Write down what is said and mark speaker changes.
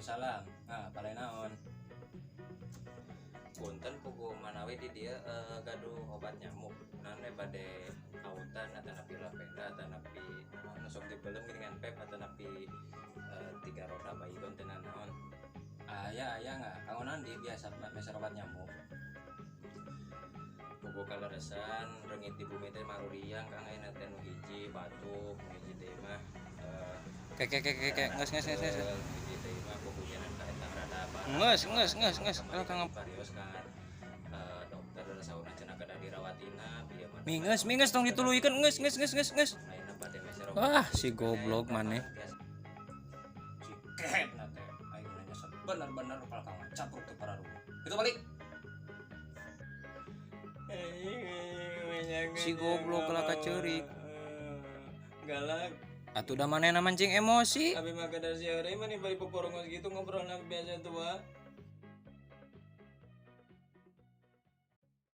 Speaker 1: Waalaikumsalam. Nah, palay naon?
Speaker 2: Punten, puguh manawi di dieu gaduh obat nyamuk. Naon we bade autan atanapi lavenda atanapi naon nu sok dibelem geuningan, pep atanapi tiga roda, baygon teh naon.
Speaker 1: Aya, aya nggak? Kanggo naon di biasa meser obat nyamuk?
Speaker 2: Puguh kaleresan reungit di bumi teh maruriang, Kang. Ayeuna teh nu hiji batuk, nu hiji deui mah
Speaker 3: Ke ke ke ke ke, geus geus geus geus.
Speaker 2: Nu hiji deui mah kuhujanan ka eta rada parah.
Speaker 3: Geus geus geus geus.
Speaker 2: Kamari
Speaker 3: Kalau kang
Speaker 2: parios ka dokter, saurna cenah kedah dirawatina bieu mah.
Speaker 3: Minges minges, tong dituluykeun, geus geus geus geus geus.
Speaker 2: Ayeuna bade meser obat.
Speaker 3: Wah, si goblok maneh.
Speaker 1: Si kehet na teh. Aing nanya bener-bener kalau kang capruk teu pararuguh. Itu balik.
Speaker 3: Si goblok lah kaceurik.
Speaker 2: Galak.
Speaker 3: Atuh da manehna mancing emosi.
Speaker 2: Abi mah kadar sieu mah nih bari poporongos gitu ngobrol biasa tua.